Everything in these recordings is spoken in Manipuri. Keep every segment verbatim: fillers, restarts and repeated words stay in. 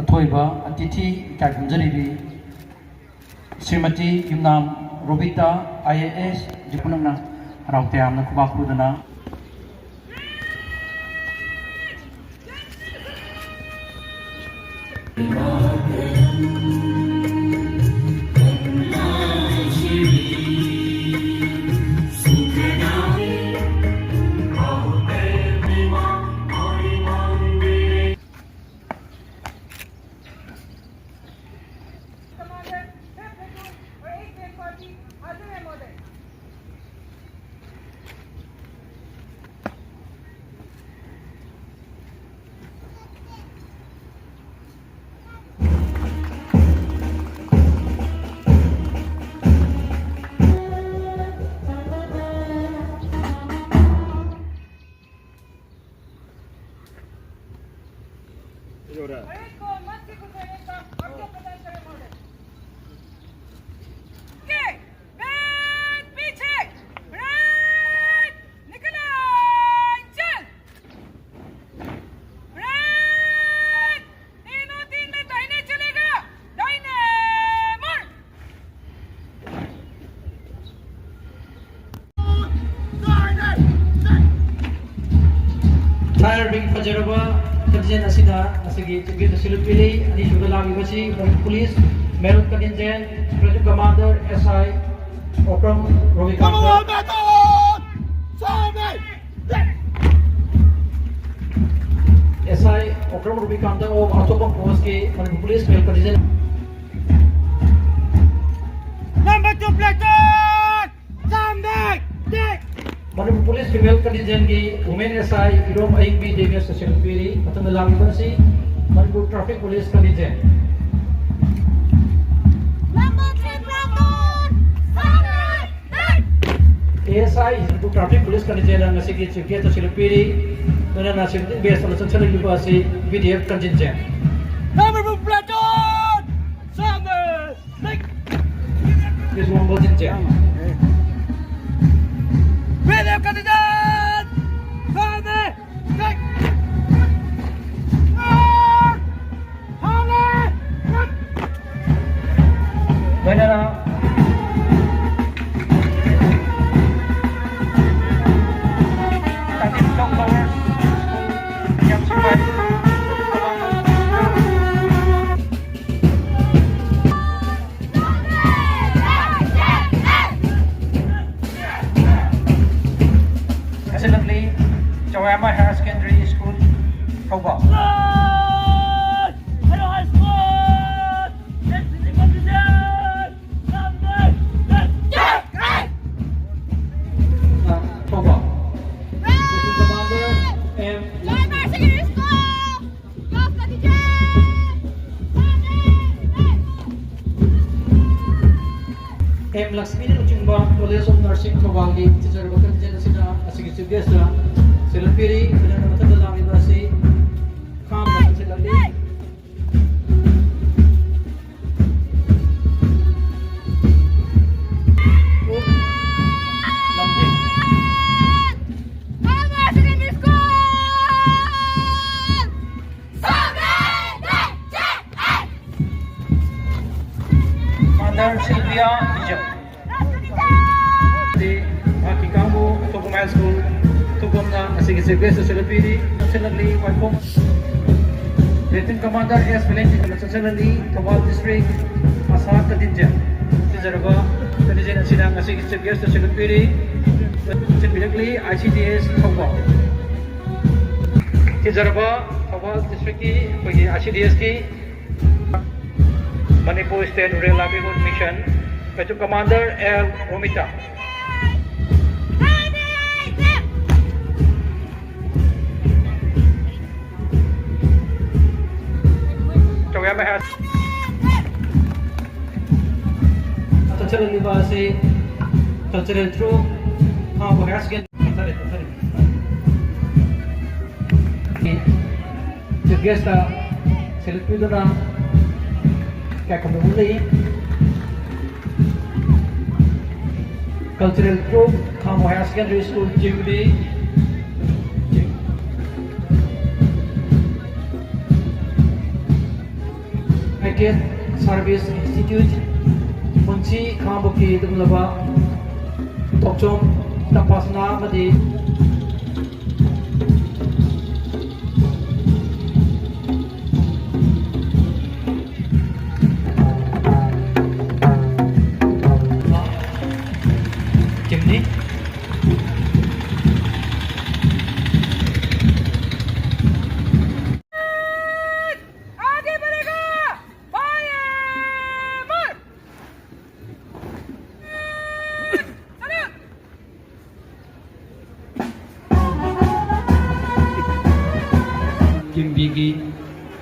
ꯑꯊꯣꯏꯕ ꯑꯇꯤꯊꯤ ꯏꯀꯥꯏ ꯈꯨꯝꯖꯔꯤꯕꯤ ꯁ꯭ꯔꯤꯃꯇꯤ ꯌꯨꯝꯅꯥꯝ ꯔꯣꯕꯤꯇꯥ, ꯑꯥꯏ ꯑꯦ ꯑꯦꯁ, ꯄꯨꯝꯅꯃꯛꯅ ꯍꯔꯥꯎ ꯇꯌꯥꯝꯅ ꯈꯨꯕꯥꯛ ꯈꯨꯗꯨꯅ꯫ कमांडर, छह प्लेटून और एक प्लेन पार्टी हाजिर है महोदय। परेड को मंच से गुजरने का आज्ञा प्रदान करें महोदय। के, बैठ पीछे, ब्रेक, निकल आए, चल। ब्रेक, तीनों तीन में दाहिने चलेगा, दाहिने मुड़। ꯐꯥꯌꯔ ꯋꯤꯡ ꯐꯖꯔꯕ ꯈꯣꯟꯖꯦꯜ ꯑꯁꯤꯅ ꯉꯁꯤꯒꯤ ꯆꯤꯡꯕꯤꯗ ꯁꯤꯂꯨ ꯄꯤꯔꯤ꯫ ꯑꯅꯤꯁꯨꯕꯗ ꯂꯥꯛꯂꯤꯕꯁꯤ Manipur police male contingent platoon commander S I Okram Robikanta. S I Okram Robikanta of ꯑꯇꯣꯞꯄ ꯄꯣꯁꯀꯤ Manipur police male contingent. Number two platoon! Manipur police female ꯀꯟꯇꯤꯟꯖꯦꯟꯒꯤ ꯋꯨꯃꯦꯟ ꯑꯦꯁ ꯑꯥꯏ ꯏꯔꯣꯝ ꯑꯏꯪꯕꯤ ꯗꯦꯕꯤꯌꯁ ꯁꯦꯁꯟ ꯄꯤꯔꯤ꯫ ꯃꯊꯪꯗ ꯂꯥꯛꯂꯤꯕ ꯑꯁꯤ Manipur traffic police contingent. Number three platoon, surrender! A S I Manipur traffic police ꯀꯟꯇꯤꯟꯖꯦꯟꯅ ꯉꯁꯤꯒꯤ ꯆꯤꯐ ꯒꯦꯁꯇ ꯁꯤꯂꯨ ꯄꯤꯔꯤ꯫ ꯂꯣꯏꯅꯅ ꯁꯤꯚꯤꯂꯤꯌꯟ ꯕꯦꯁꯇ ꯆꯪꯁꯤꯜꯂꯛꯂꯤꯕ ꯑꯁꯤ V D F contingent. Number four platoon, surrender! ꯀ꯭ꯔꯤꯁ ꯋꯥꯡꯕ ꯆꯤꯟꯖꯦ꯫ ꯋꯦꯜꯀꯝ ꯀꯟꯗꯤꯗꯦꯠ! ꯐꯥꯗꯦ! ꯇꯦꯛ! ꯑꯦꯝ ꯂꯛꯁꯃꯤꯅ ꯂꯨꯆꯤꯡꯕ College of Nursing ꯊꯧꯕꯥꯜꯒꯤ ꯊꯤꯖꯔꯕ contingent ꯑꯁꯤꯅ ꯑꯁꯤꯒꯤ chief guest ꯁꯦꯜꯂꯝ ꯄꯤꯔꯤ꯫ ꯂꯣꯏꯅꯅ ꯃꯊꯪꯗ ꯂꯥꯛꯂꯤꯕ ꯑꯁꯤ ꯈꯥꯝꯕ ꯆꯠꯂꯛꯂꯤ꯫ Mother Sylvia Vijay. ꯃꯍꯥꯛꯀꯤ ꯀꯥꯡꯕꯨ ꯊꯧꯕꯨꯝ High School ꯊꯧꯕꯨꯝꯅ ꯉꯁꯤꯒꯤ chief guest ꯑꯁꯤꯗ ꯄꯤꯔꯤ꯫ ꯅꯛꯁꯜꯂꯛꯂꯤ ꯋꯥꯏꯈꯣꯡ Lieutenant Commander S Valentine ꯆꯠꯆꯜꯂꯅꯤ Thoubal District ꯑꯁꯥ contingent꯫ ꯊꯤꯖꯔꯕ contingent ꯑꯁꯤꯅ ꯉꯁꯤꯒꯤ chief guest ꯑꯁꯤꯗ ꯄꯤꯔꯤ꯫ ꯆꯤꯟꯕꯤꯔꯛꯂꯤ I C D S Thoubal. ꯊꯤꯖꯔꯕ Thoubal Districtꯀꯤ ꯑꯩꯈꯣꯏꯒꯤ I C D Sꯀꯤ Manipur State Rural Livelihood Mission, Platoon Commander L Romita. ꯆꯧꯌꯥ Mahesh. ꯆꯠꯆꯔꯝꯂꯤꯕ ꯑꯁꯤ cultural troupe ꯈꯥꯕ ꯍꯥꯏꯌꯔ ꯁꯦꯀꯦꯟꯗꯔꯤ꯫ Chief guest ꯁꯦꯜꯂꯝ ꯄꯤꯗꯨꯅ ꯏꯀꯥꯏ ꯈꯨꯝꯅꯕ ꯎꯠꯂꯤ꯫ Cultural troupe, Khamo Higher Secondary School, Jimbi. Active Service Institute, ꯄꯨꯟꯁꯤ ꯈꯥꯡꯕꯒꯤ ꯑꯗꯨꯒꯨꯝꯂꯕ ꯊꯧꯆꯣꯝ ꯇꯝꯐꯥꯁꯅꯥ ꯑꯃꯗꯤ ꯇꯤꯝꯅꯤ꯫ ꯀꯤꯝꯕꯤꯒꯤ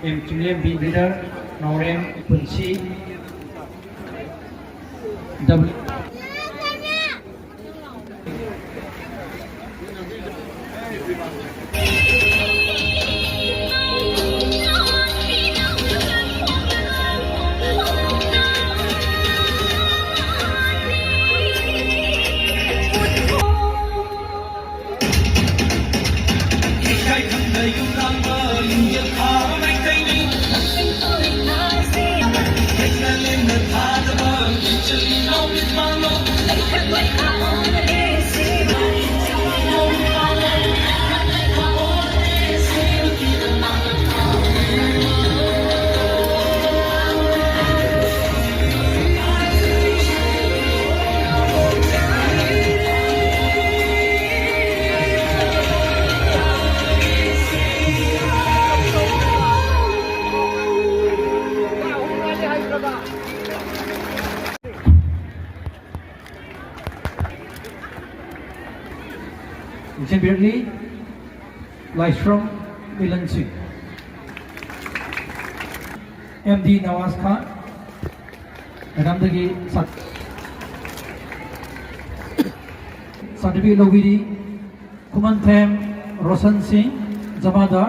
ꯑꯦꯝ ꯆꯤꯡꯂꯦꯝꯕꯤ leader, ꯅꯥꯎꯔꯦꯝ ꯄꯨꯟꯁꯤ, W ꯁꯦꯝꯕꯤꯔꯛꯂꯤ ꯂꯥꯏꯁ꯭ꯔꯝ ꯃꯤꯂꯟ ꯁꯤꯡ꯫ ꯑꯦꯝ ꯗꯤ ꯅꯋꯥꯖ ꯈꯥꯟ꯫ ꯃꯦꯗꯥꯝꯗꯒꯤ ꯁꯥꯔꯇꯤꯐꯤꯀꯦꯠ ꯂꯧꯕꯤꯔꯤ ꯈꯨꯃꯟꯊꯦꯝ ꯔꯣꯁꯟ ꯁꯤꯡ, ꯖꯃꯥꯗꯥꯔ꯫